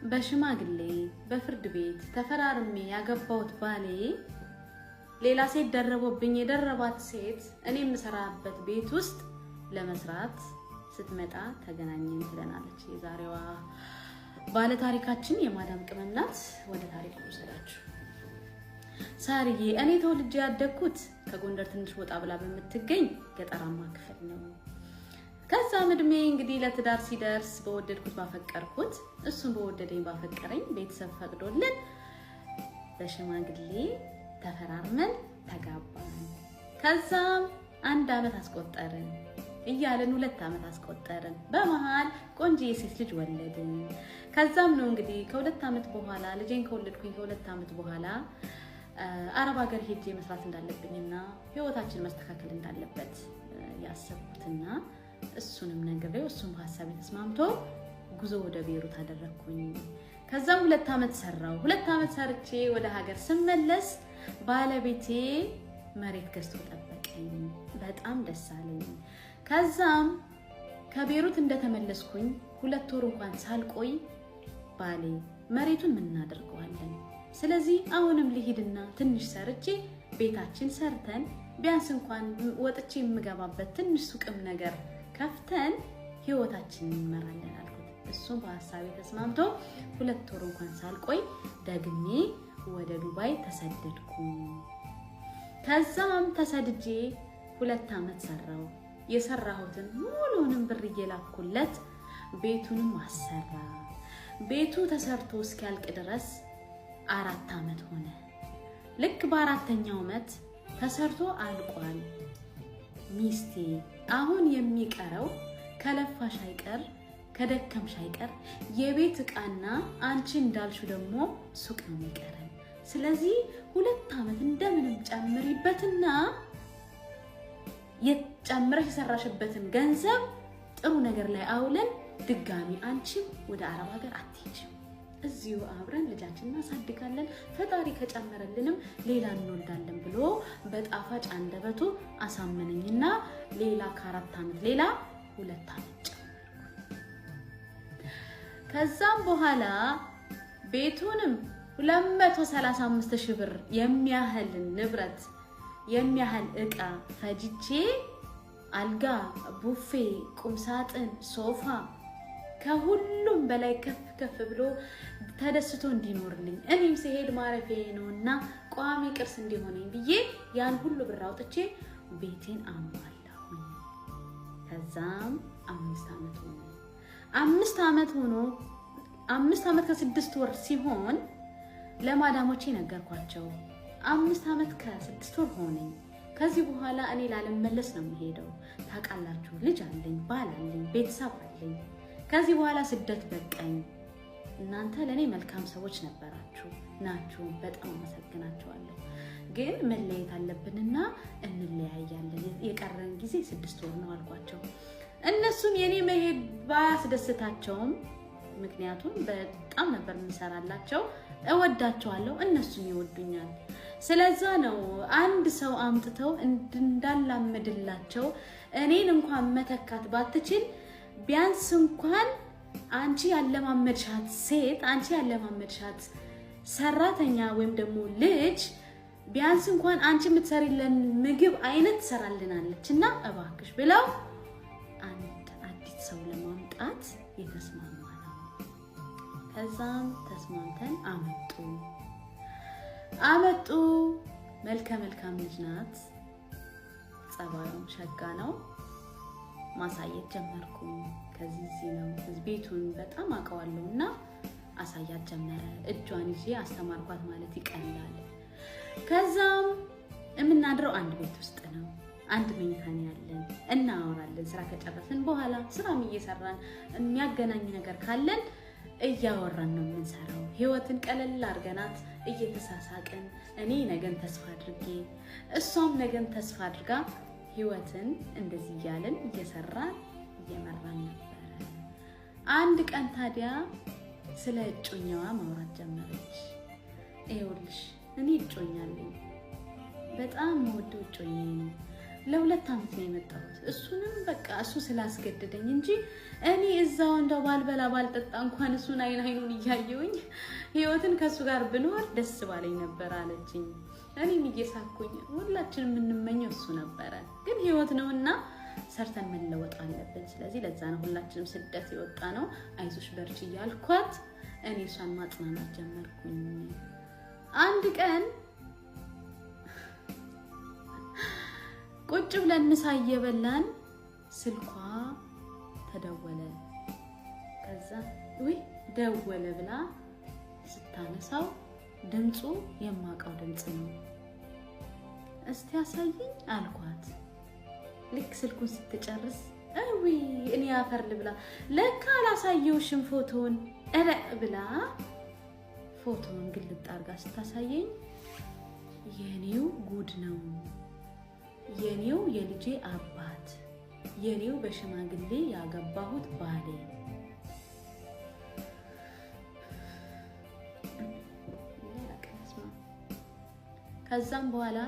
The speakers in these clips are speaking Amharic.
በሽማግሌ በፍርድ ቤት ተፈራርሜ ያገባሁት ባሌ ሌላ ሴት ደረቦብኝ፣ የደረባት ሴት እኔ የምሰራበት ቤት ውስጥ ለመስራት ስትመጣ ተገናኘን ትለናለች። የዛሬዋ ባለ ታሪካችን የማዳም ቅመም ናት። ወደ ታሪኩ ልውሰዳችሁ። ሳርዬ፣ እኔ ተወልጄ ያደግኩት ከጎንደር ትንሽ ወጣ ብላ በምትገኝ ገጠራማ ክፍል ነው። ከዛም እድሜ እንግዲህ ለትዳር ሲደርስ በወደድኩት ባፈቀርኩት፣ እሱም በወደደኝ ባፈቀረኝ፣ ቤተሰብ ፈቅዶልን በሽማግሌ ተፈራርመን ተጋባን። ከዛም 1 ዓመት አስቆጠርን እያልን 2 ዓመት አስቆጠርን። በመሀል ቆንጆ የሴት ልጅ ወለድን። ከዛም ነው እንግዲህ ከ2 ዓመት በኋላ፣ ልጄን ከወለድኩኝ ከ2 ዓመት በኋላ አረብ ሀገር ሄጄ መስራት እንዳለብኝና ህይወታችን መስተካከል እንዳለበት ያሰብኩትና እሱንም ነግሬው እሱም በሀሳቤ ተስማምቶ ጉዞ ወደ ቤሩት አደረግኩኝ። ከዛም 2 ዓመት ሰራው። 2 ዓመት ሰርቼ ወደ ሀገር ስመለስ ባለቤቴ መሬት ገዝቶ ጠበቀኝ። በጣም ደስ አለኝ። ከዛም ከቤሩት እንደተመለስኩኝ 2 ወር እንኳን ሳልቆይ ባሌ መሬቱን ምን እናደርገዋለን? ስለዚህ አሁንም ልሂድና ትንሽ ሰርቼ ቤታችን ሰርተን ቢያንስ እንኳን ወጥቼ የምገባበት ትንሽ ሱቅም ነገር ከፍተን ህይወታችንን እንመራለን አልኩት። እሱም በሀሳቤ ተስማምቶ 2 ወር እንኳን ሳልቆይ ደግሜ ወደ ዱባይ ተሰደድኩ። ከዛም ተሰድጄ 2 ዓመት ሰራው። የሰራሁትን ሙሉንም ብር እየላኩለት ቤቱንም አሰራ። ቤቱ ተሰርቶ እስኪያልቅ ድረስ 4 ዓመት ሆነ። ልክ በአራተኛው ዓመት ተሰርቶ አልቋል። ሚስቴ፣ አሁን የሚቀረው ከለፋሽ አይቀር ከደከምሽ አይቀር የቤት ዕቃና አንቺ እንዳልሹ ደግሞ ሱቅ ነው የሚቀረን። ስለዚህ 2 ዓመት እንደምንም ጨምሪበትና ጨምረሽ የሰራሽበትን ገንዘብ ጥሩ ነገር ላይ አውለን ድጋሚ አንቺም ወደ አረብ ሀገር አትሄጂም። እዚሁ አብረን ልጃችን እናሳድጋለን። ፈጣሪ ከጨመረልንም ሌላ እንወልዳለን ብሎ በጣፋጭ አንደበቱ አሳመነኝና ሌላ ከ4 ዓመት ሌላ 2 ዓመት ጨመርኩ። ከዛም በኋላ ቤቱንም 235 ሺህ ብር የሚያህል ንብረት የሚያህል እቃ ፈጅቼ አልጋ፣ ቡፌ፣ ቁምሳጥን፣ ሶፋ፣ ከሁሉም በላይ ከፍ ከፍ ብሎ ተደስቶ እንዲኖርልኝ እኔም ስሄድ ማረፊያዬ ነውና ቋሚ ቅርስ እንዲሆነኝ ብዬ ያን ሁሉ ብር አውጥቼ ቤቴን አሟላሁኝ። ከዛም 5 ዓመት ሆነ። 5 ዓመት ሆኖ 5 ዓመት ከ6 ወር ሲሆን ለማዳሞቼ ነገርኳቸው። 5 ዓመት ከ6 ወር ሆነኝ። ከዚህ በኋላ እኔ ላለመለስ ነው የምሄደው። ታውቃላችሁ፣ ልጅ አለኝ፣ ባል አለኝ፣ ቤተሰብ አለኝ። ከዚህ በኋላ ስደት በቃኝ። እናንተ ለእኔ መልካም ሰዎች ነበራችሁ ናችሁ፣ በጣም አመሰግናችኋለሁ። ግን መለየት አለብንና እንለያያለን። የቀረን ጊዜ 6 ወር ነው አልኳቸው። እነሱም የኔ መሄድ ባያስደስታቸውም፣ ምክንያቱም በጣም ነበር የምሰራላቸው፣ እወዳቸዋለሁ፣ እነሱም ይወዱኛል። ስለዛ ነው አንድ ሰው አምጥተው እንዳላመድላቸው፣ እኔን እንኳን መተካት ባትችል ቢያንስ እንኳን አንቺ ያለማመድሻት ሴት፣ አንቺ ያለማመድሻት ሰራተኛ ወይም ደግሞ ልጅ ቢያንስ እንኳን አንቺ የምትሰሪልን ምግብ አይነት ትሰራልናለች እና እባክሽ ብለው አንድ አዲስ ሰው ለማምጣት የተስማማ ነው። ከዛም ተስማምተን አመጡ አመጡ። መልከ መልካም ልጅ ናት። ጸባዩም ሸጋ ነው። ማሳየት ጀመርኩ። ከዚህ እዚህ ነው፣ ቤቱን በጣም አውቀዋለሁ እና አሳያት ጀመረ። እጇን ይዤ አስተማርኳት ማለት ይቀላል። ከዛም የምናድረው አንድ ቤት ውስጥ ነው። አንድ መኝታ ነው ያለን። እናወራለን። ስራ ከጨረስን በኋላ ስራም እየሰራን የሚያገናኝ ነገር ካለን እያወራን ነው የምንሰራው። ህይወትን ቀለል አድርገናት እየተሳሳቅን፣ እኔ ነገን ተስፋ አድርጌ እሷም ነገን ተስፋ አድርጋ ህይወትን እንደዚህ እያለን እየሰራን እየመራን ነበረ። አንድ ቀን ታዲያ ስለ እጮኛዋ ማውራት ጀመረች። ይኸውልሽ፣ እኔ እጮኛ አለኝ፣ በጣም መወደው እጮኛዬ ነው። ለ2 አመት ነው የመጣሁት። እሱንም በቃ እሱ ስላስገደደኝ እንጂ እኔ እዛው እንደው ባልበላ ባልጠጣ እንኳን እሱን አይን አይኑን እያየሁኝ ህይወትን ከእሱ ጋር ብኖር ደስ ባለኝ ነበር አለችኝ። እኔም እየሳኩኝ ሁላችንም የምንመኘው እሱ ነበረ፣ ግን ህይወት ነውና ሰርተን መለወጥ አለብን። ስለዚህ ለዛ ነው ሁላችንም ስደት የወጣ ነው። አይዞሽ በርቺ እያልኳት እኔ እሷን ማጽናናት ጀመርኩኝ። አንድ ቀን ቁጭ ብለን ምሳ እየበላን ስልኳ ተደወለ። ከዛ ውይ ደወለ ብላ ስታነሳው ድምፁ የማውቀው ድምፅ ነው። እስቲ አሳይኝ አልኳት። ልክ ስልኩን ስትጨርስ እዊ እኔ አፈር ልብላ፣ ለካ አላሳየውሽም ፎቶውን እረ ብላ ፎቶውን ግልጥ አድርጋ ስታሳየኝ የኔው ጉድ ነው። የኔው የልጄ አባት፣ የኔው በሽማግሌ ያገባሁት ባሌ። ከዛም በኋላ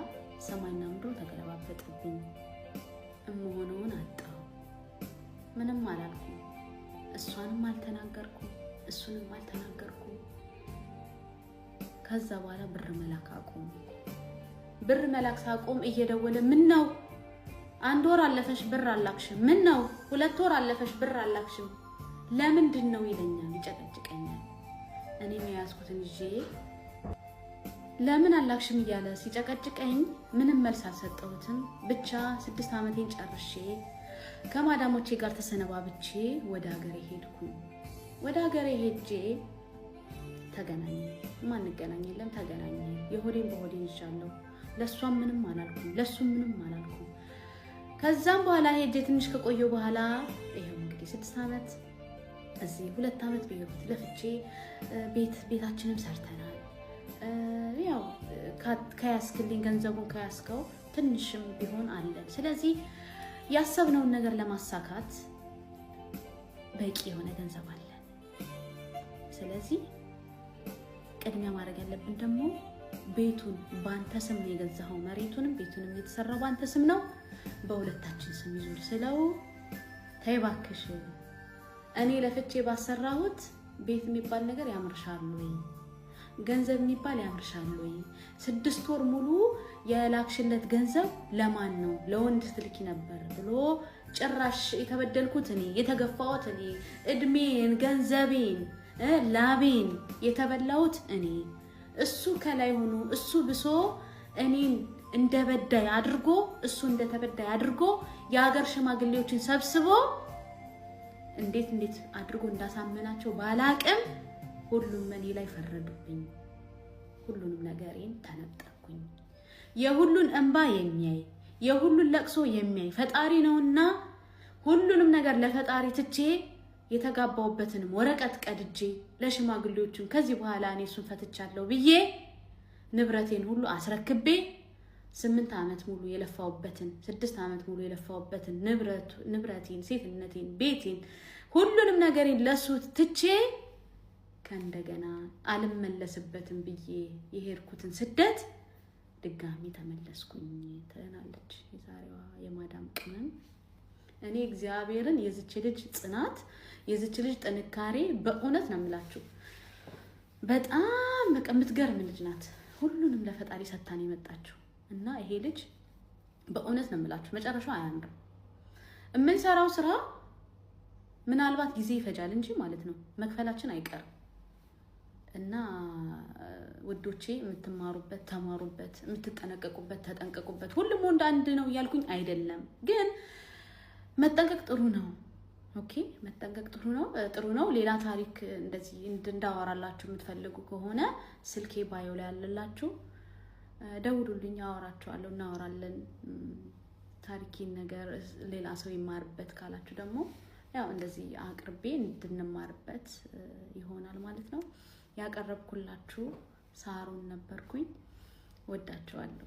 ሰማይና ምድሩ ተገለባበጠብኝ። እምሆነውን አጣሁ። ምንም አላልኩም። እሷንም አልተናገርኩም፣ እሱንም አልተናገርኩም። ከዛ በኋላ ብር መላክ አቆም። ብር መላክ ሳቆም እየደወለ ምን ነው 1 ወር አለፈሽ ብር አላክሽም? ምን ነው 2 ወር አለፈሽ ብር አላክሽም? ለምንድን ነው ይለኛል፣ ይጨቀጭቀኛል። እኔም የያዝኩትን ይዤ ለምን አላክሽም እያለ ሲጨቀጭቀኝ ምንም መልስ አልሰጠሁትም። ብቻ 6 ዓመቴን ጨርሼ ከማዳሞቼ ጋር ተሰነባብቼ ወደ ሀገሬ ሄድኩኝ። ወደ ሀገሬ ሄጄ ተገናኘን። ማንገናኝ የለም ተገናኘን። የሆዴን በሆዴን ይዣለሁ። ለእሷም ምንም አላልኩም፣ ለእሱም ምንም አላልኩም። ከዛም በኋላ ሄጄ ትንሽ ከቆየሁ በኋላ ይኸው እንግዲህ 6 ዓመት እዚህ 2 ዓመት ቤሩት ለፍቼ ቤታችንም ሰርተናል። ያው ከያዝክልኝ ገንዘቡን ከያዝከው ትንሽም ቢሆን አለን። ስለዚህ ያሰብነውን ነገር ለማሳካት በቂ የሆነ ገንዘብ አለን። ስለዚህ ቅድሚያ ማድረግ ያለብን ደግሞ ቤቱን በአንተ ስም ነው የገዛኸው፣ መሬቱንም ቤቱንም የተሰራው በአንተ ስም ነው፣ በሁለታችን ስም ይዙር ስለው ተይ እባክሽ እኔ ለፍቼ ባሰራሁት ቤት የሚባል ነገር ያምርሻል ወይ? ገንዘብ የሚባል ያምርሻል ወይ? 6 ወር ሙሉ የላክሽለት ገንዘብ ለማን ነው? ለወንድ ስትልኪ ነበር ብሎ ጭራሽ የተበደልኩት እኔ፣ የተገፋሁት እኔ፣ እድሜን፣ ገንዘቤን፣ ላቤን የተበላሁት እኔ፣ እሱ ከላይ ሆኖ እሱ ብሶ እኔን እንደ በዳይ አድርጎ እሱ እንደ ተበዳይ አድርጎ የሀገር ሽማግሌዎችን ሰብስቦ እንዴት እንዴት አድርጎ እንዳሳመናቸው ባላቅም ሁሉም እኔ ላይ ፈረዱብኝ። ሁሉንም ነገሬን ተነጠቅኩኝ። የሁሉን እንባ የሚያይ የሁሉን ለቅሶ የሚያይ ፈጣሪ ነውና ሁሉንም ነገር ለፈጣሪ ትቼ የተጋባውበትንም ወረቀት ቀድጄ ለሽማግሌዎቹም ከዚህ በኋላ እኔ እሱን ፈትቻለሁ ብዬ ንብረቴን ሁሉ አስረክቤ 8 ዓመት ሙሉ የለፋውበትን 6 ዓመት ሙሉ የለፋውበትን ንብረቴን፣ ሴትነቴን፣ ቤቴን፣ ሁሉንም ነገሬን ለሱ ትቼ ከእንደገና አልመለስበትም ብዬ የሄድኩትን ስደት ድጋሚ ተመለስኩኝ ትለናለች የዛሬዋ የማዳም ቅመም። እኔ እግዚአብሔርን የዝች ልጅ ጽናት፣ የዝች ልጅ ጥንካሬ በእውነት ነው የምላችሁ። በጣም በቃ የምትገርም ልጅ ናት። ሁሉንም ለፈጣሪ ሰታን የመጣችው እና ይሄ ልጅ በእውነት ነው የምላችሁ መጨረሻው አያምርም። የምንሰራው ስራ ምናልባት ጊዜ ይፈጃል እንጂ ማለት ነው መክፈላችን አይቀርም። እና ውዶቼ የምትማሩበት ተማሩበት፣ የምትጠነቀቁበት ተጠንቀቁበት። ሁሉም ወንድ አንድ ነው እያልኩኝ አይደለም፣ ግን መጠንቀቅ ጥሩ ነው። Okay፣ መጠንቀቅ ጥሩ ነው፣ ጥሩ ነው። ሌላ ታሪክ እንደዚህ እንዳወራላችሁ የምትፈልጉ ከሆነ ስልኬ bio ላይ ያለላችሁ ደውሉልኝ፣ አወራችኋለሁ፣ እናወራለን። ታሪኬን ነገር ሌላ ሰው ይማርበት ካላችሁ ደግሞ ያው እንደዚህ አቅርቤ እንድንማርበት ይሆናል ማለት ነው። ያቀረብኩላችሁ ሳሮን ነበርኩኝ። ወዳችኋለሁ።